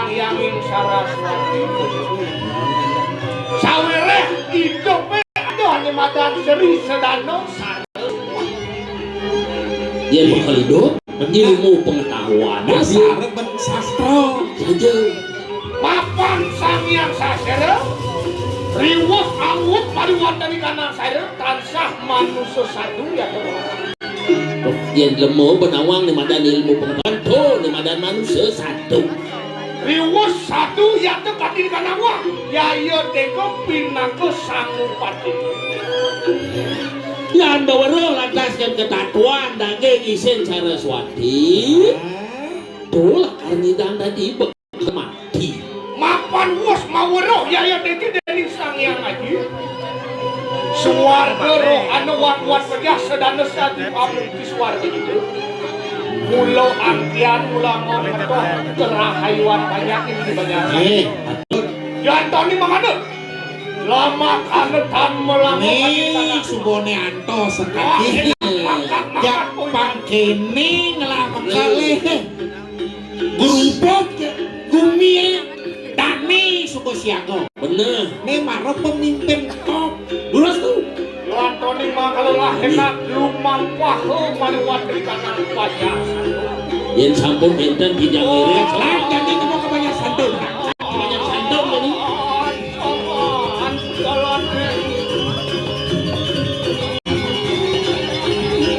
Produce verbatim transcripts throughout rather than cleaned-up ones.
Hyanging Saraswati. Sawiréh idupé ada né madan Sri Sedana Sar-, Yén bakal idup, ilmu pengetahuan. Dasar ben sastra. Saja. Mapan Sang Hyang Sastra, riwus awut pariwantani kanang saira, tansah manusa sadu ya. Yén lemu benawang né madan ilmu pengetahuan, to né madan manusa sadu. Riwus sadu yata kadi kanawang, yaya teka pinaka sangupati. Yan baweruh lantas kén ketatuan daging isin Saraswati. To lakar nyidang dadi bek-, mati. Mapan wus maweruh yaya teka déning Sang Hyang Aji. Suarga roh anu wat-wat pejah sedana sadi pamung swarga itu. Mula angkian mula ngon metoh kerahayuan banyak ini di banyak. Eh, yantoni mangada. Lamak anu tan melangkah. Nih, suboné antos sekali. Jak pangkéné ngelah mekalih. Gurubuk, gumi, dani suku siaga. Bener. Né mara pemimpin top. Lurus tuh. Yantoni mangkala lah enak lumampah maliwat di kanan pajar. Yén sampun énten kijang ngiring. Lah, jadi kena kebanyakan santun. Kebanyakan santun jadi.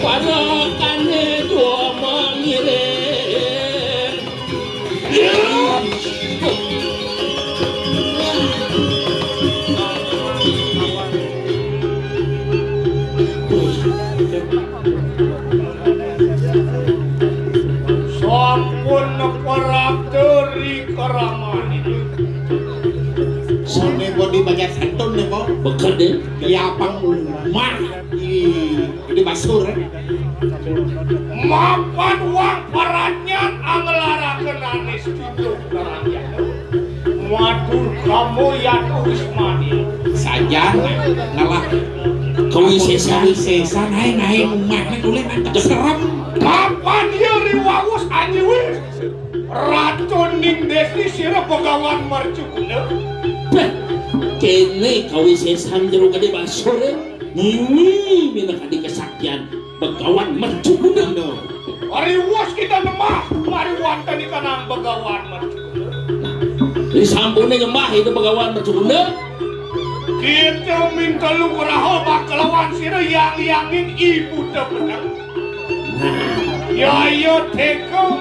Parakané dua mangiring. Sampun prapta ri kramaning. Sané bodi banyak santun né, Bang. Bekel deh. Iya, Bang. Mah. Ih, gedé basur, eh. Mapan wang paranyan anglaraken anis tinduk nerangyan. Matur kamu yatu wismani. Sajan ngalah kawisésan. Kawisésan, aing, aing, umahna tulen angkat serem. Mapan ya riwawus anjiwis. Ratu ning desi sira Begawan Mercukuna. Beh, kéné kawisésan jero gedé basur, eh. Ngiwi minakadi kesaktian Begawan Mercukuna. Riwus kita nembah, mari wanteni kanang Begawan Mercukuna. Nah, disampuné nyembah itu Begawan Mercukuna. Kita minta lugraha bakalawan sira yang yangin ibu tepedang. Nah. Yaya teka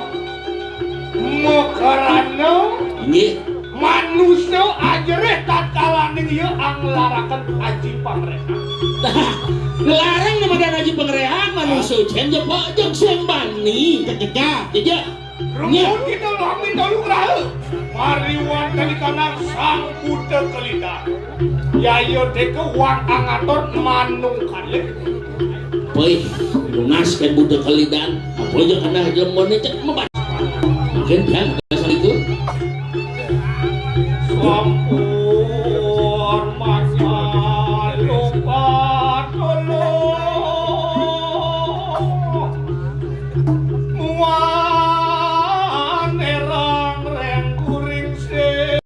makarana. Inggih. Manusa ajerih tatkalaning ya anglaraken aji pangréhan. Tah, nglarang nemadan aji pangréhan, manusa cén jepak jeg sembani. Jejak. Jejak. Rumun kita lami tolu raha. Mari wanteni kanang Sang Buta Kelidan. Yaya teka wang angator manung kalih. Peuih, nunas kén Buta Kelidan. Apa aja kana jelemoné cék mebas. Mungkin kan dasar itu. Sampun mangga lupa tulung. Muan erang reng kuring sing.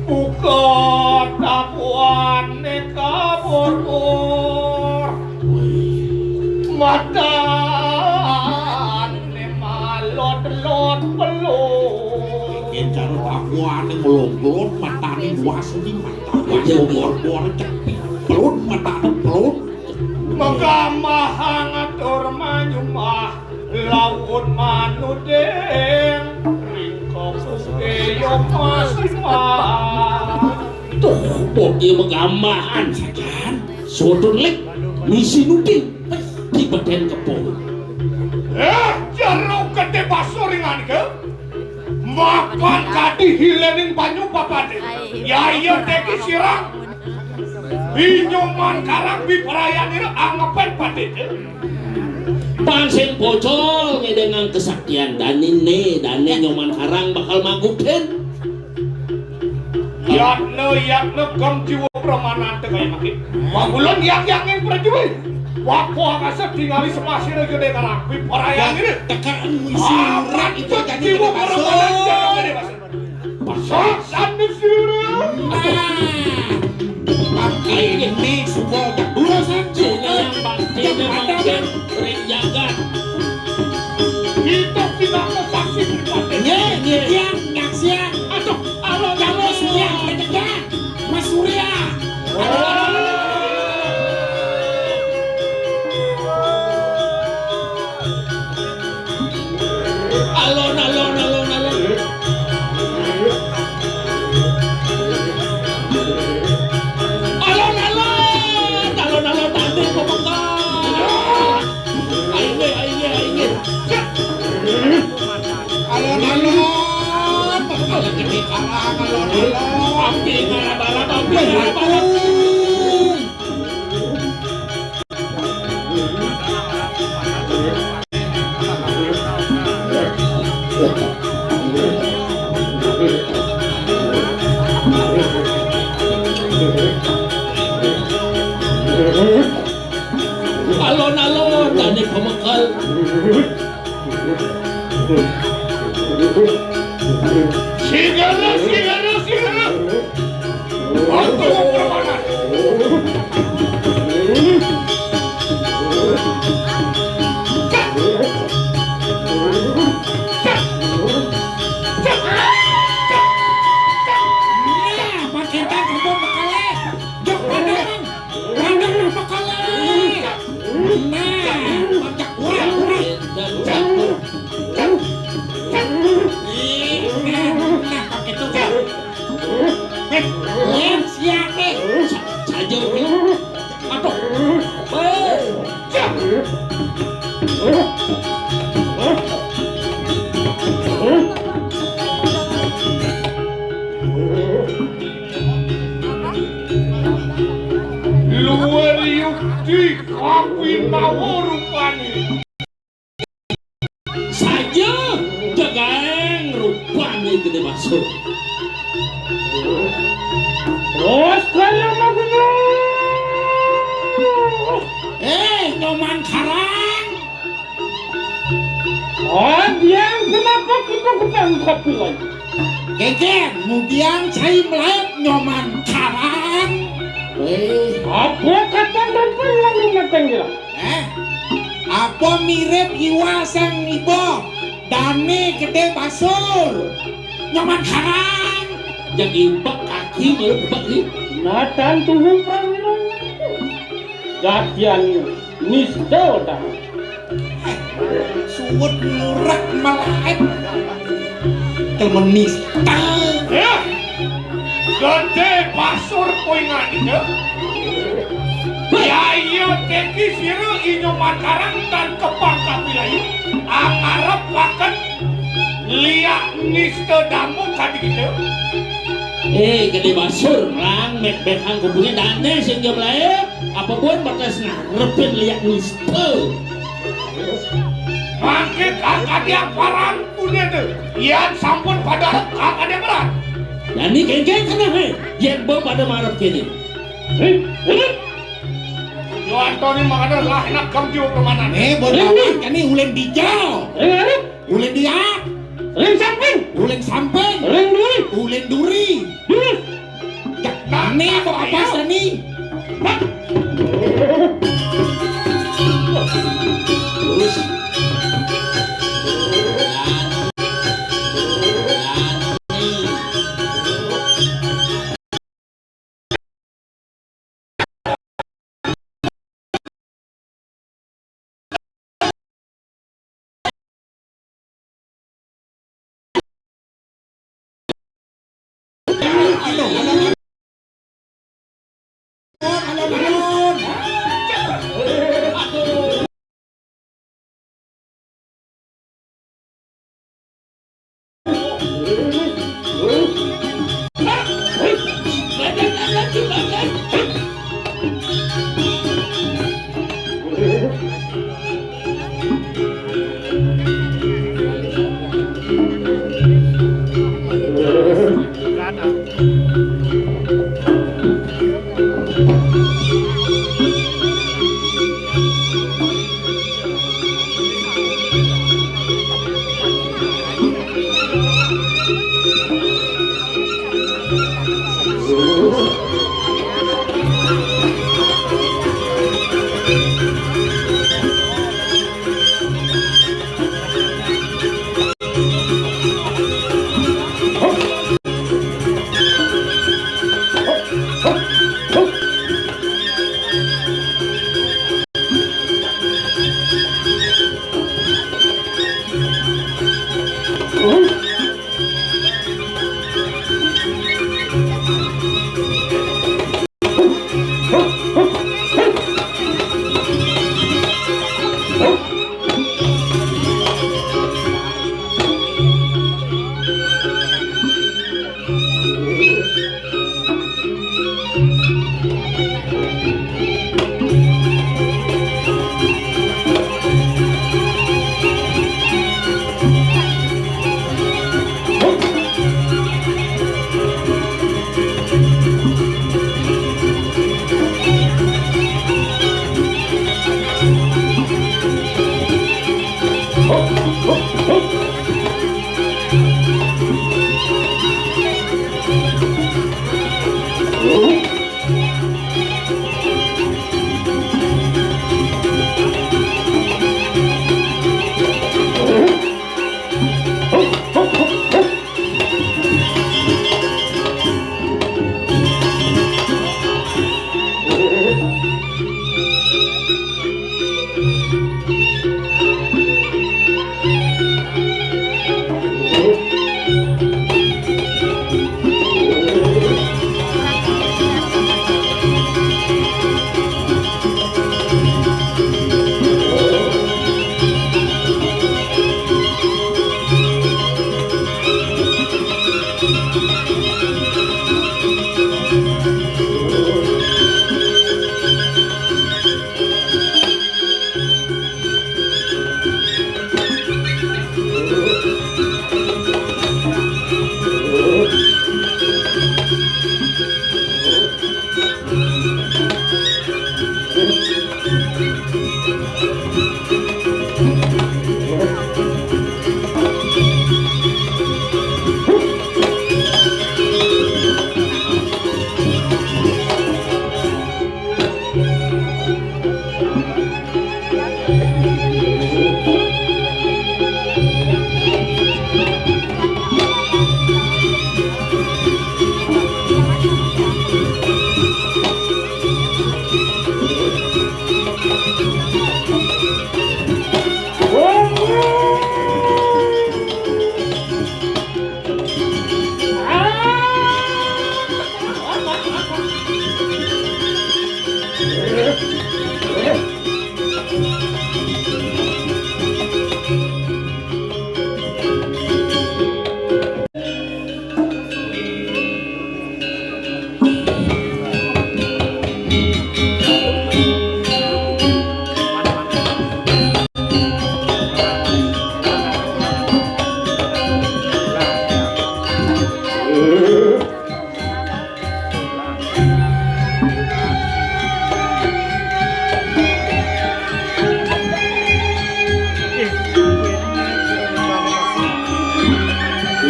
Buka tabuané kabur-bur. Matané malot-lot pelung. Yén cara tabuané ngelong-ngelong, matané luas di mata. Luas bor-bor cepi. Pelung matané pelung. Magamahang atur manyumbah. Laut manuding ring kapugeya masimbah. Tuh, bodi magambahan sajan. Sudun lik misi nuding di beden kepung. Eh, jero gedé basuring ané. Mapan kadi hiléning banyu papadé. Yaya teki sirang. Binyoman karang biprayanira angepén padéta. Pang sing pocol ngédéngang kesaktian daniné, dané Nyoman Karang bakal magudén. Yatna, yatna gem jiwa pramananta kaya mangkin. Pangulun yang-yangin prajurit. Wah, kok akase tingali semasih lagi dek karapi parayang ini. Tekan misi urat itu jadi masuk. Pasok sanes dulu. Nah, pakai ini semua udah dulu saja. Yang pasti ada yang ring jagat. Kita tidak ke saksi pribadi. Nye, nye, yang nyaksian. Aduh, alo, alo, sudah, ketekan. Mas Surya. Alon, alon, alon, alon. Alon, alon, alon, alon, tadi pemengkal. Ayo, ayo, ayo. Alon-alon, alon-alon, api ngarap-arap, api ngarap-arap. Alon-alon, tadi pemekel. Sigala, sigala, sigala. Waktu permainan. Nah, pakai tangan, jok, pandang. Pandang apa kali? Nah, pajak urang, urang. Ih, nah, nah, pakai tuh, Kak. Eh, eh, siapa? Sa-, saja, eh. Aduh. Eh, cak. Luwih yukti kapinawa rupané. Saja jagaeng rupané Gedé Basur. Terus kaya magunyo. Eh, Nyoman Karang. Oh, Diang, kenapa kita bukan kopi lagi? Geger, mudian cai melaep Nyoman Karang. Eh. Apa kata dan pengen matang gila? Eh, apa mirip iwa sang iba? Dané Gedé Basur. Nyoman Karang. Yang imbak kaki malu bebak ni. Natan tuhu pramila. Gatian. Nista dah. Suwet ngurak malaib. Temen nista. Ya. Gedé Basur poingan itu. Ya iya teki sira inyo mantarang tan kepang kapilayu. Angarep paken liak nista damung kadi kita. Eh, Gedé Basur, lang, mek-, bekang kubunya dane sing jam lain. Apa buan batas ngarepin liak nista? Mangke kakadiang parang punya tu. Ian sampun pada kakadiang parang. Jani geng-geng kena, he. Yen bo pada marep kene. Hei, urut. Yo Antoni mangada lah enak kam jiwa permanan. Eh, bo lawan kani ulen dijau. Eh, urut. Ulen diak. Ulen samping. Ulen samping. Ulen duri. Ulen duri. Duri. Nani mau apa sani? Terus.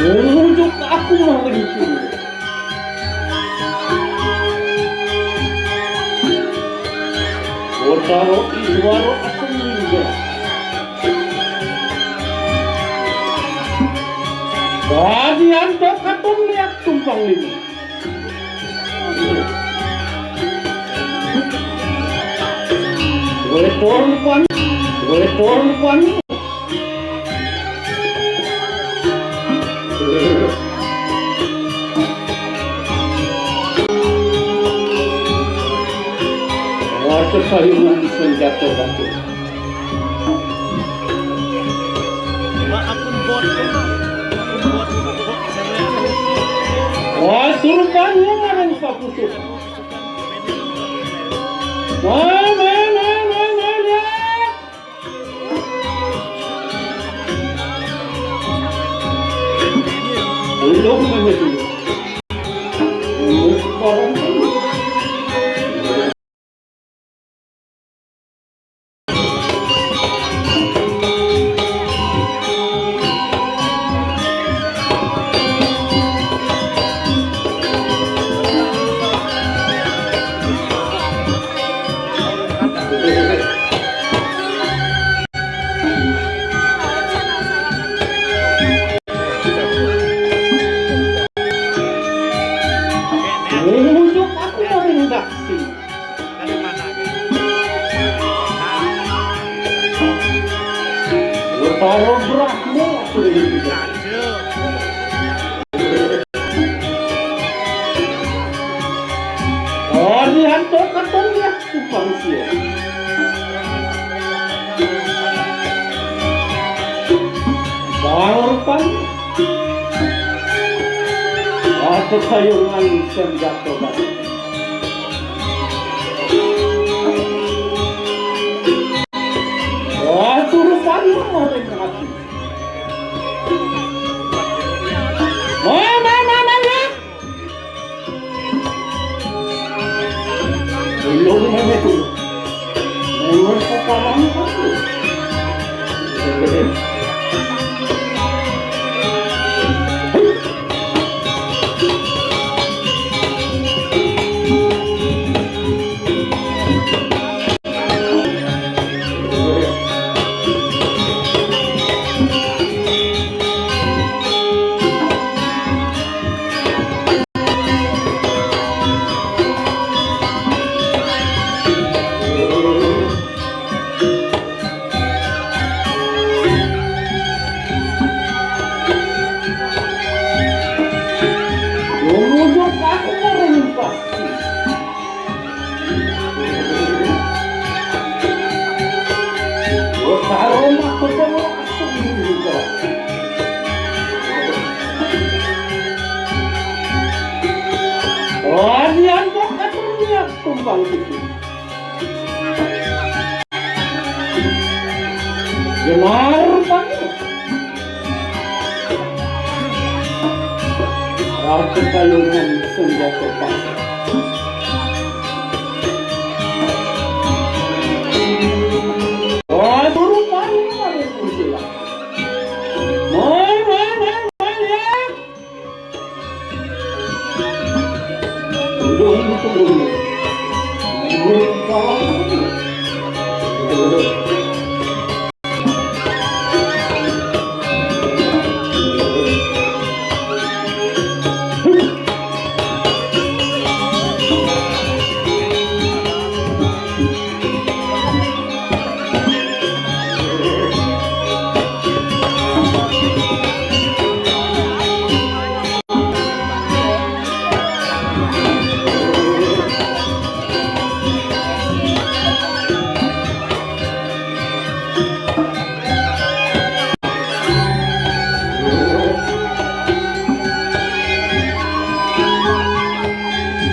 Unjuk aku mah begitu. Kota Rocky, Suaro, Asem, Ninja. Bagian Katon Liak Tumpang Lima. Boleh turun, Pan? Boleh turun, Pan? Wajah sayungan senjata batu. Wah, suruh kan yang ada lupa putus. Wah, wah, wah, wah, wah, wah. Belum begitu. Belum orang. Ari antuk katon ya, kupang sia. Bang rupan. Aku kayungan senjata batu. Wah, suruh paling maring aku. Mana, mana, mana? Belum, mana tu? Belum sekarang tu. Lumujud aku merimpah. Taruh aku ke langsung juga. Wah, dia angkat aku, dia tumbang itu. Jenar panik. Aku kayungan senjata panik. Wah, turun panik, panik, panik. Mai, mai, mai, mai, ya.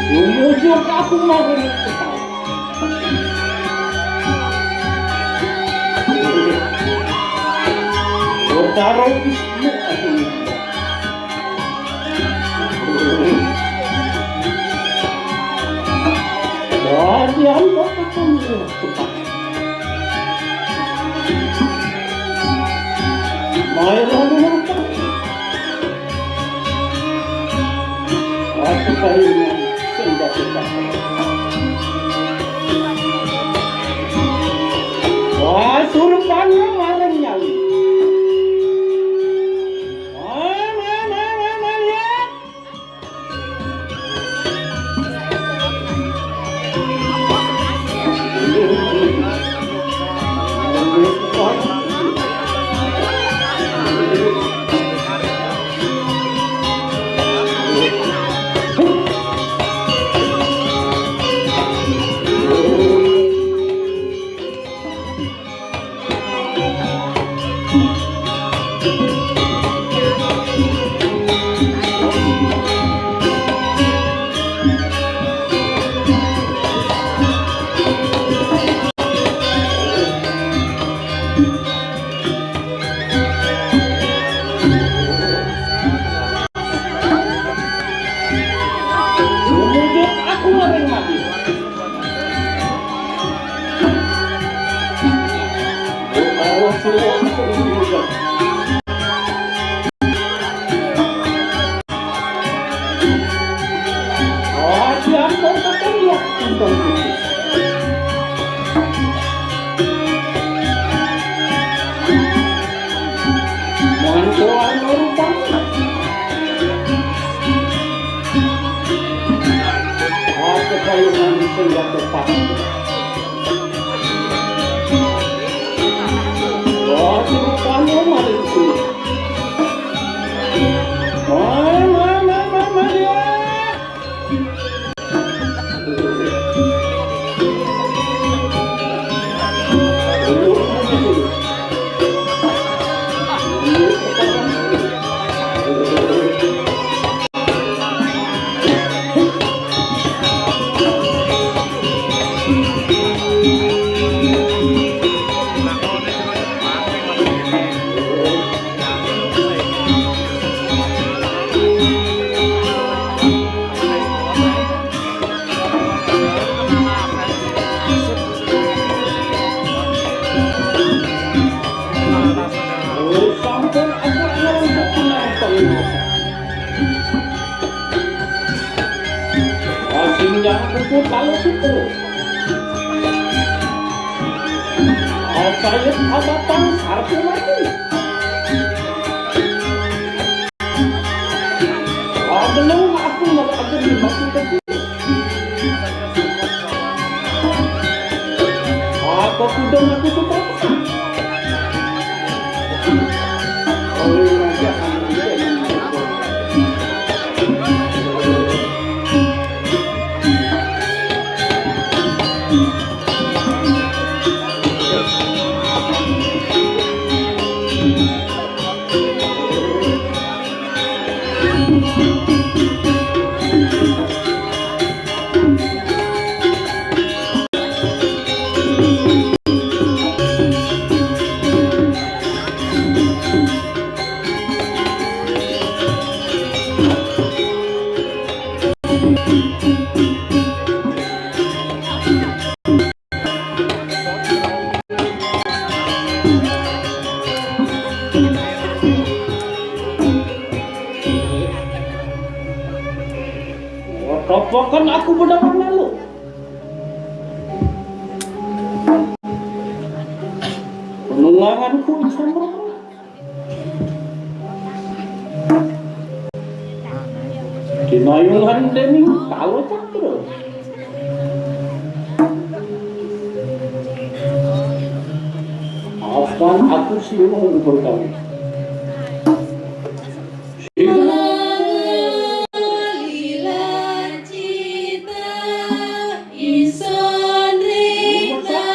Lumujud aku mau ini. Taruh isinya aku. Wah, dia angkat aku. Mai lalu nonton. Aku kayungan senjata panik. Wah, suruh panik, marah nyali. Wah, wah, wah, wah, wah, ya. Lumujud aku maring mati. Aku kayungan senjata panik. Wah, aku panik maring suruh. Kutalo situ. Asayep abatang sarpulati. Adeleng aku mag-agen di maksud aku. Apa kuda aku suka? Oleh raja anu Topokan aku bedakan lalu. Penunganganku sama. Kinayungan dening Kala Cakra. Apan aku siwung berkali. Lila cita Ingsun rikna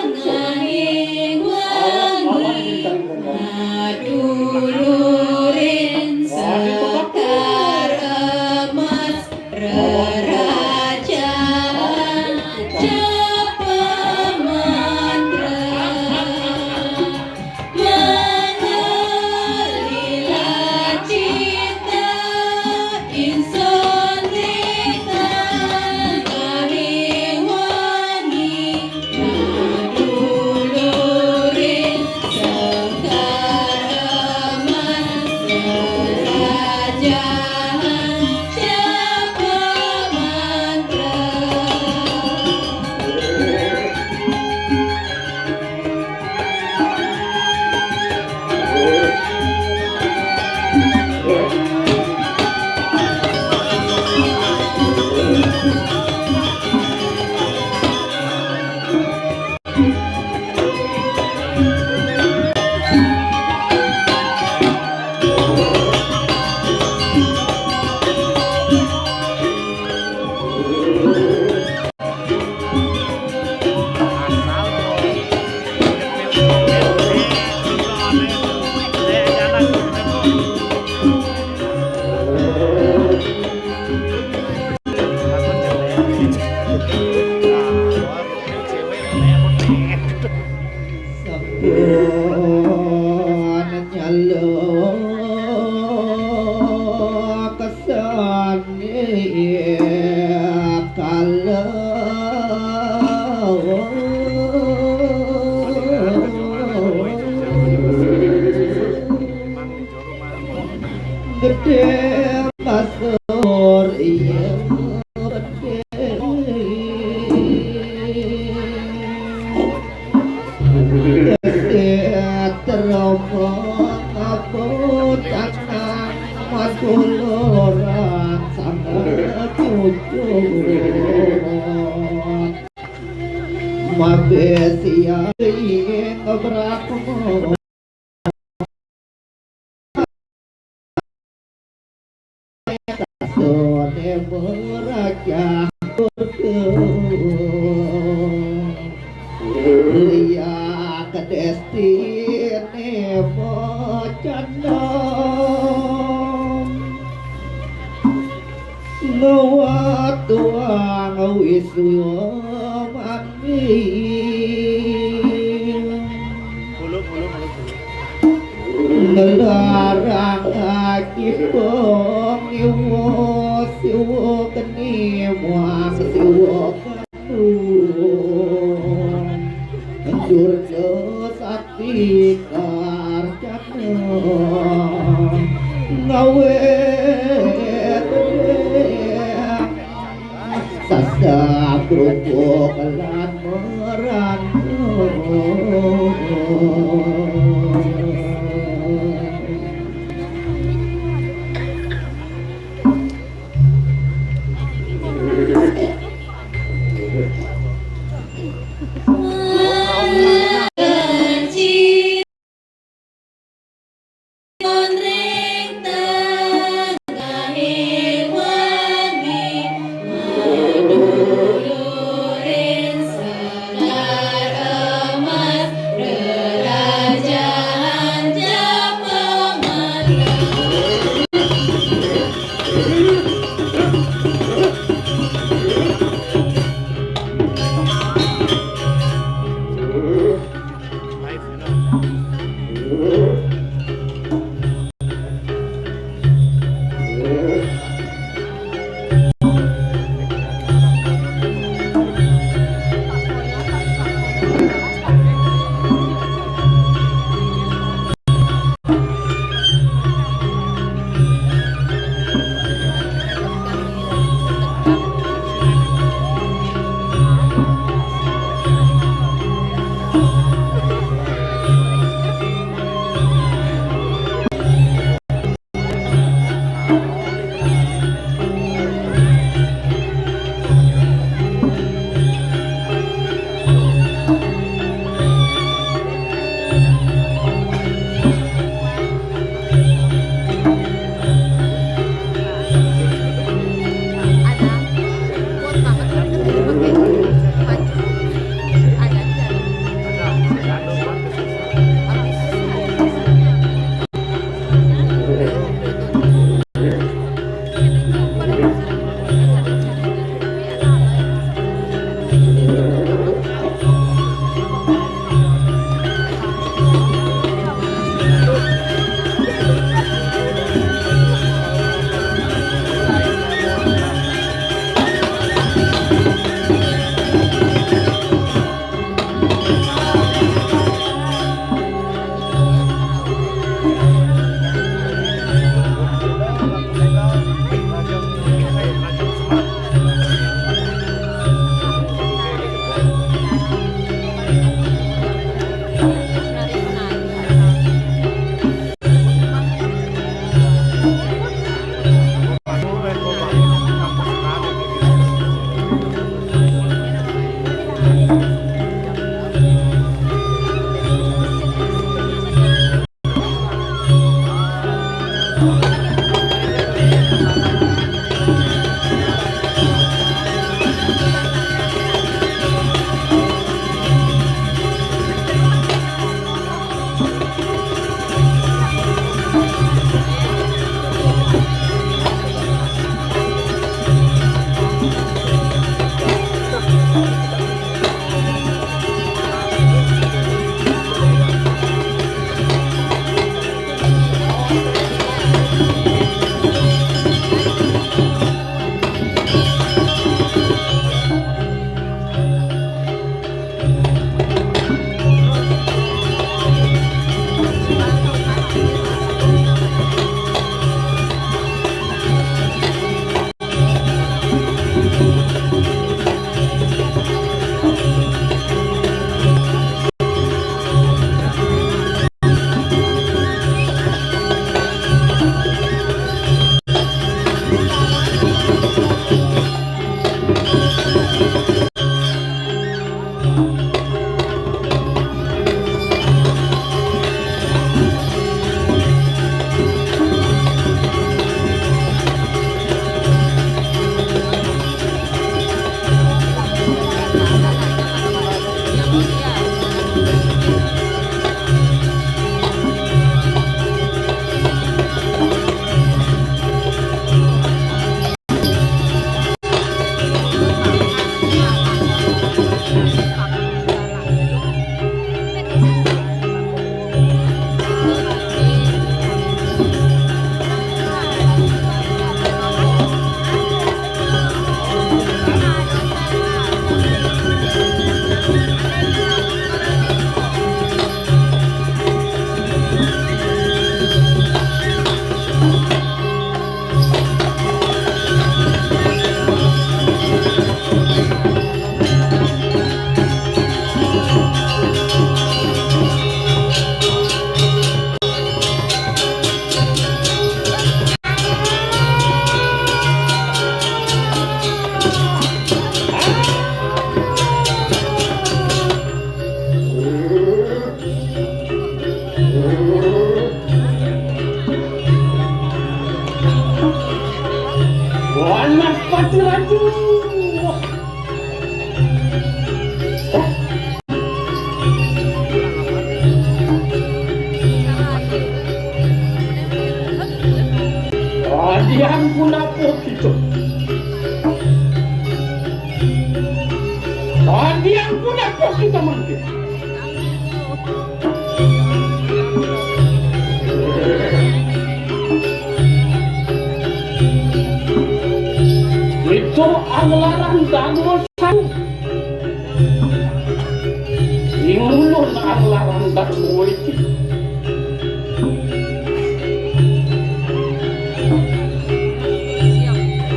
ngahing wangi, ngadulurin sekar emas rerajaan japa mantra. Sampun nyala kesan kala gedhe masur iya gedhe. Teromong apucanang maduluran sanget cucu. Mabesi ing brakmo. Sone murajah kurku. Liya kedestine bocana. Ngawat tuang wiswa mandi. Ngelarang haji pengiwa siwa keni muang siwa kanu. Durna sakti karcana ngawe. Sasa Kerupuk lan merantau. Wanaspati Ratu. Adian punapa kita. Adian punapa kita mangkin. Ito ang larang dagos. Ing ulun ang larang dagos iti.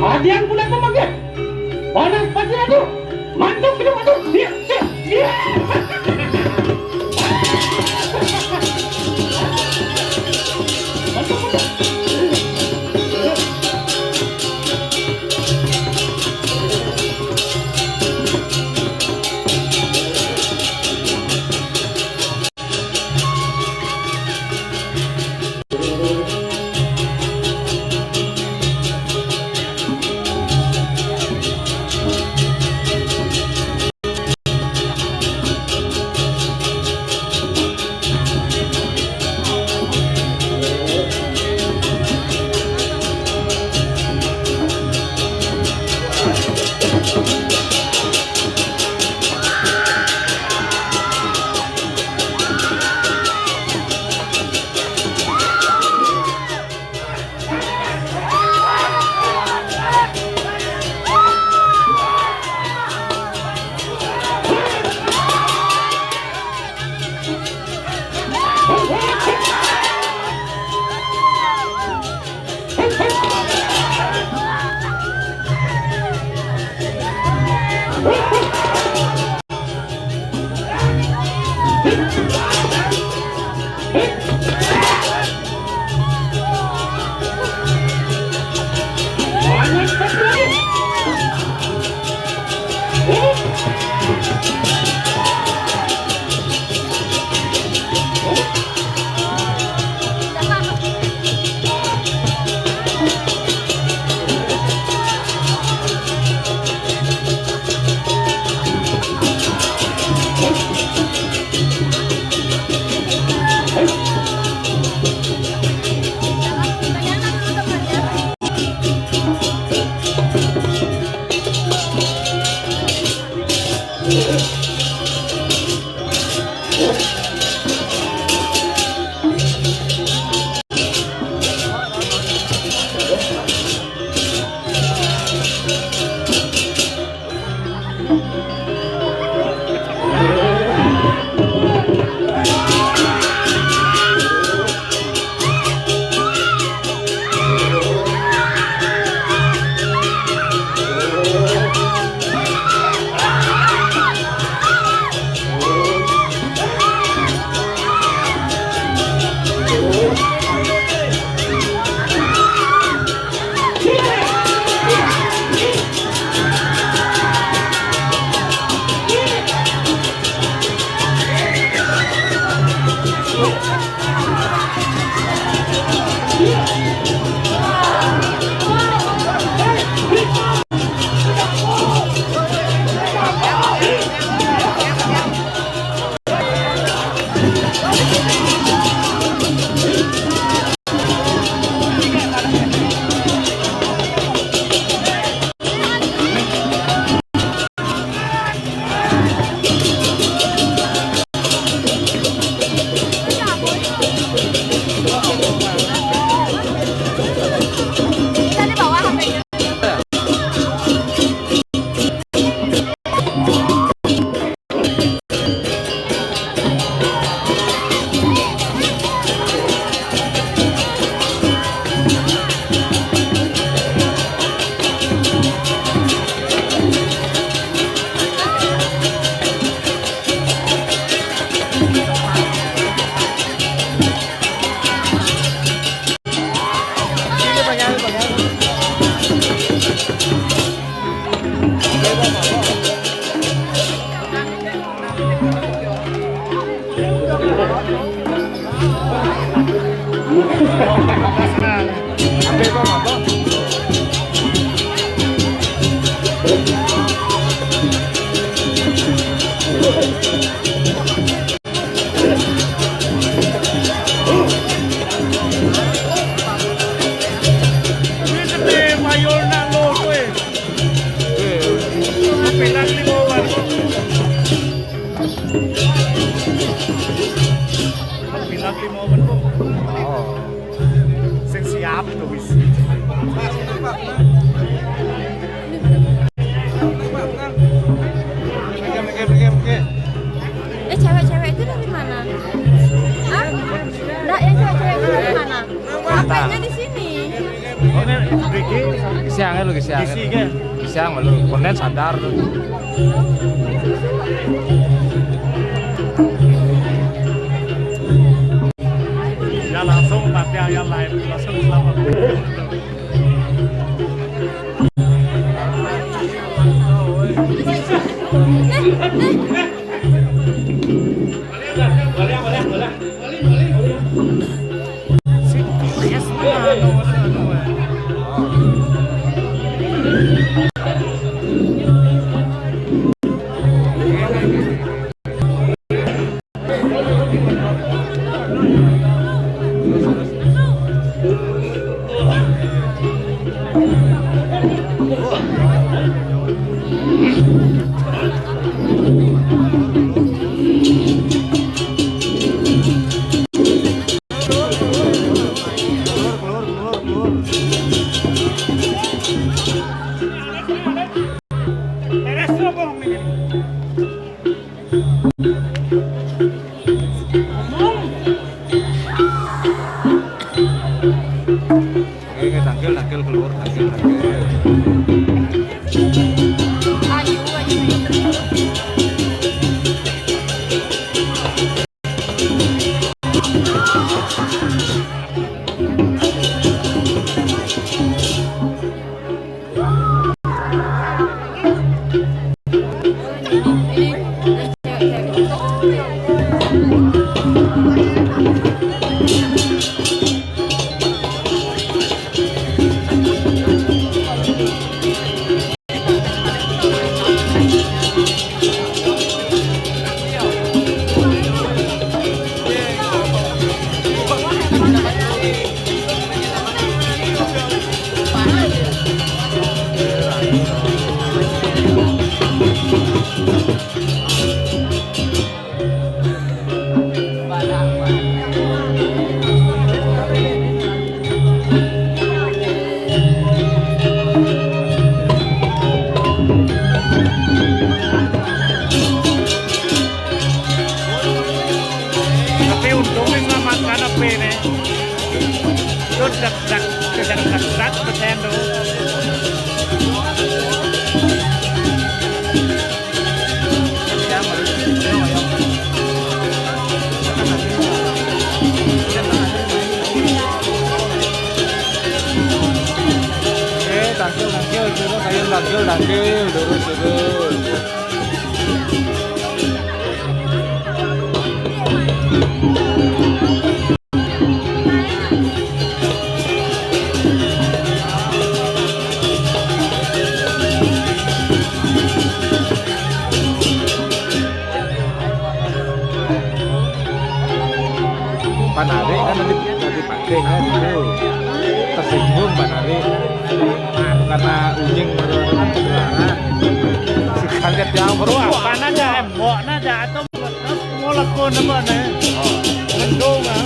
Adian punapa mangkin. Wanaspati Ratu. Mantuk, mantuk, mantuk. Iya, iya, iya. Mantuk, mantuk. Eh, cewek-cewek itu dari mana? Hah? Enggak, yang cewek-cewek itu dari mana? Ngapainnya di sini? Siang ya lu, siang. Siang lu, konten sadar. Ya, langsung pakai ayam lain, langsung selamat. Oke, oke, tangkil, tangkil, keluar, tangkil, tangkil. Tapi untungnya selamat karena P nih. Itu dak dak dak dak dak persen tuh. Oke, tangkil, tangkil, terus ayo tangkil, tangkil, terus, terus. Panari kan tadi, tadi pakai kan itu. Tersinggung Panari. Karena unying kan berlarang. Si kaget ya, bro. Apa nanya, embok nanya, atau mau lakukan apa nih? Mendung, ah.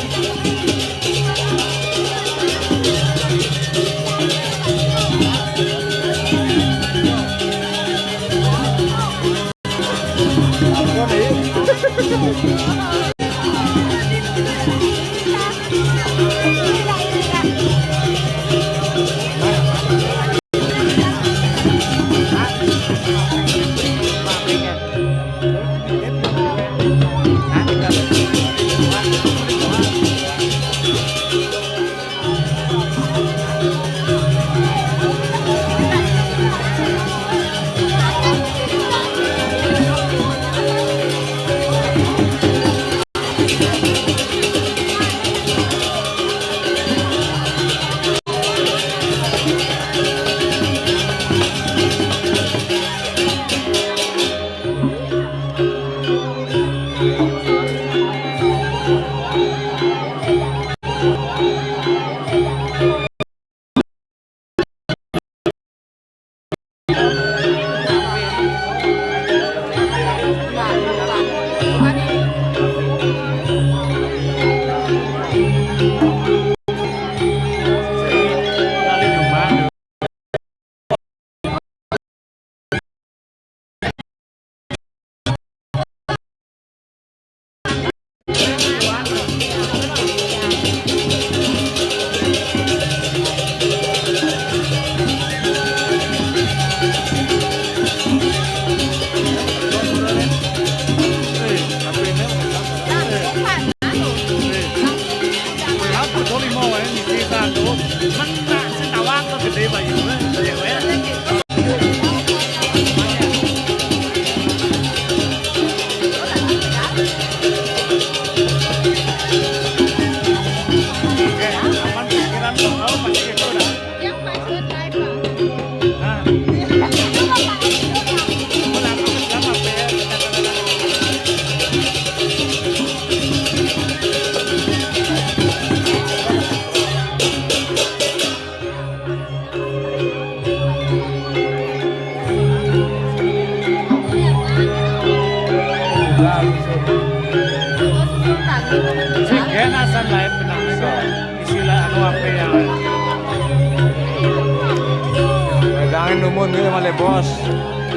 Mun ieu malih, Bos.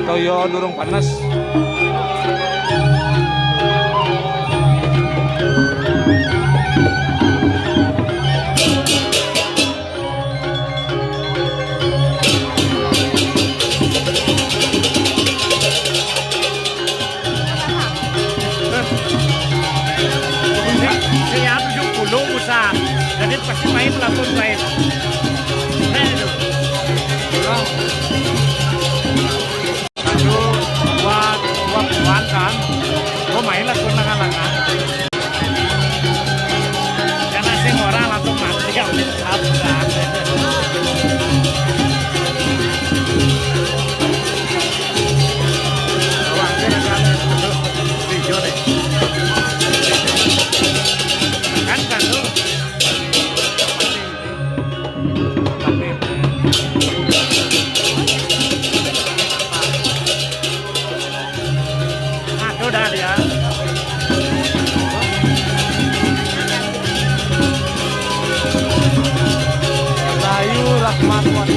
Toya durung panas. Saya tujuh puluh pusat. Jadi pasti main langsung main. Nah, itu. Aduh, buat, buat, buat kan. Gua main lah, gua lenga-lenga. Karena sing orang langsung mati, ya, udah sabar. Kan, kan, tuh. Nah, itu udah dia. Bayu Rahmatwati.